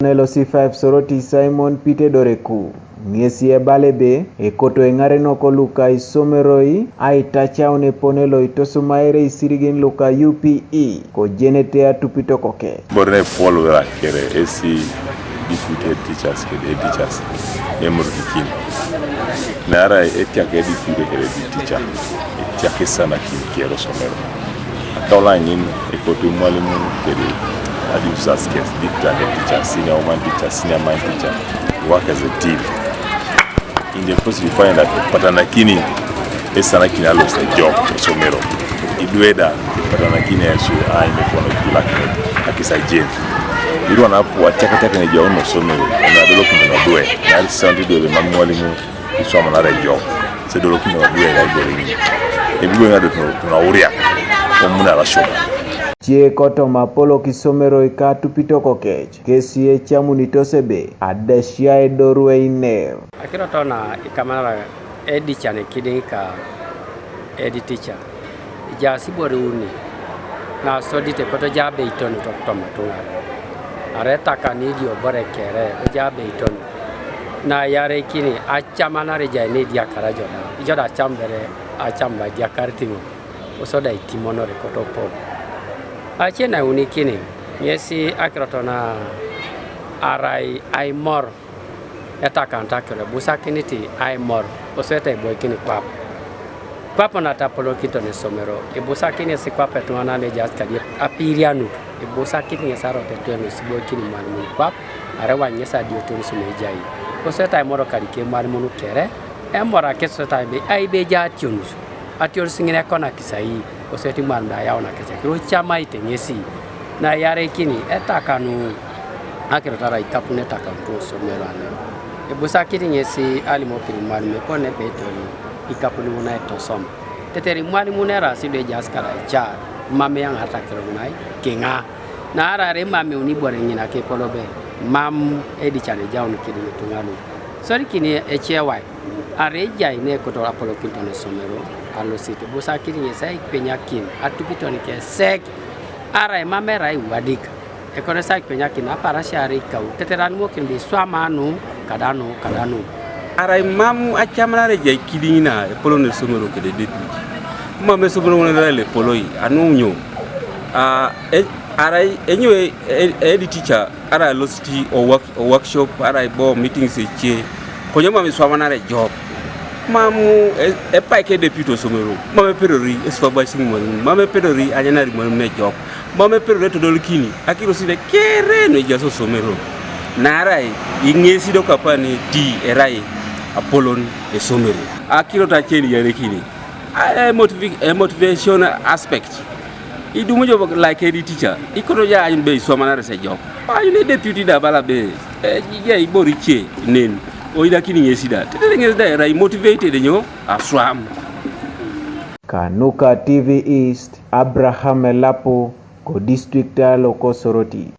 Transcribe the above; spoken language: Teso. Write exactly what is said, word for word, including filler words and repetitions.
Nelo C five Soroti Simon Peter Doreku, ŋesi ebala ebe ekoto eŋarenok luka isomeroi aitacaun epone lo itosumaere isirigin luka U P E kojenete atupito koke. Bore ne Paul wela kere esi deputy head teachers kede head teachers emurkikin. Nara etiak deputy kede head teacher etiak esanakin kero somero. Atau laŋin ekotu imwalimun kede adi usas kes, deputy head teacher, senior woman teacher, senior man teacher, work as a team. In the process you find that epatanakini esanakin alosit ejok osomero. Idwe da epatanakini esu aimepon okitulakinet akis ajen. Irwan apu atiakatiak nejauno osomero, enadolokin nadwe, nari santi dwe mam imwalimun iswamanare ejok. Sedolokin nadwe da ibore ŋin. Ebibo ŋa do tunauriak omun arasoma. Cie kotoma apolok isomeroi ka atupito kokec, kesi ecamunitos ebe adesia edoru einer. Akirot na ikamanara edican kidiŋ ka edi teacher, ejaas ibore uni nasodite kotoja abeiton tokitoma tuŋa. Arai etakan idio bore kere oja abeiton. Na iyareikini acamanar ejai nediakar ajo da, ijo da acam bere acam lo adiakar tiŋo, koso da itimonore kotopon. Ace naiunikini ŋesi akirot na arai aimor etakanut akiro ibusakinit aimor, koso eta iboikin kwap. Kwap natapolokinito nesomero, ibusakini esi kwap etuŋanan ejaas kadi apirianut, ibusakinit ŋes arot etwenus iboikin imwalimun kwap, arai ŋes adiotonus nejai. Koso eta imor kadi kemwalimun kere, emor akesoseta aibe, aibe ejaationus. Atiorus ŋin ekonakis ai, koso etimwan da ayaun akec, kiro icamaite ŋesi, na iyareikini etakanu akirot arai ikapun etakanut osomero ane. Ibusakit ŋesi alimokin imwalimu epone ebeitor ikapun ŋun aitosom. Tetere imwalimun eraasi lu ejaas kala icar, mam eyaŋarata akiro ŋun ai, kiŋa. Naarai arai mam euni ibore ŋin akepol be, mam edican ejaun kidiŋ ituŋa lu. Sodi kini ecewai, arai ejai nekoto apolokinton esomero, alosit, ibusakit ŋes aikwenyakin, atupiton kesek, arai mam erai iwadik, ekoto esi aikwenyakin, aparasia arai ikau, tetere animokin be iswama nu, kada nu, kada nu. Arai mam acamanar ejai kidiŋ na epolon esomero kede deputy. Mam esomero ŋun erai lepoloi, anu nyo? A, e, arai enyo e, e, edi teacher, arai alosit o work, o workshop, arai bo meetings ece, konye mam iswamanar ejok. Mam e, epaik deputy osomero, mam epedori esupervising imwalimun, mam epedori anyanar imwalimun ejok, mam epedori etodolikini akirosit kere nu ejaas osomero. Naarai iŋesi do kapan ti erai apolon esomero. Akirot ace ni iyarekini, a, e motivi-, e motivation aspect. Idumu jo like edi teacher, ikoto jo aanyun be iswamanare sejok. Aanyun deputy da bala be, e, ejai ibore ice nen, oinakini ŋesi da. Tetere ŋesi da erai motivated nyo aswam. Kanuka T V East, Abraham Elapu, ko district alo ko Soroti.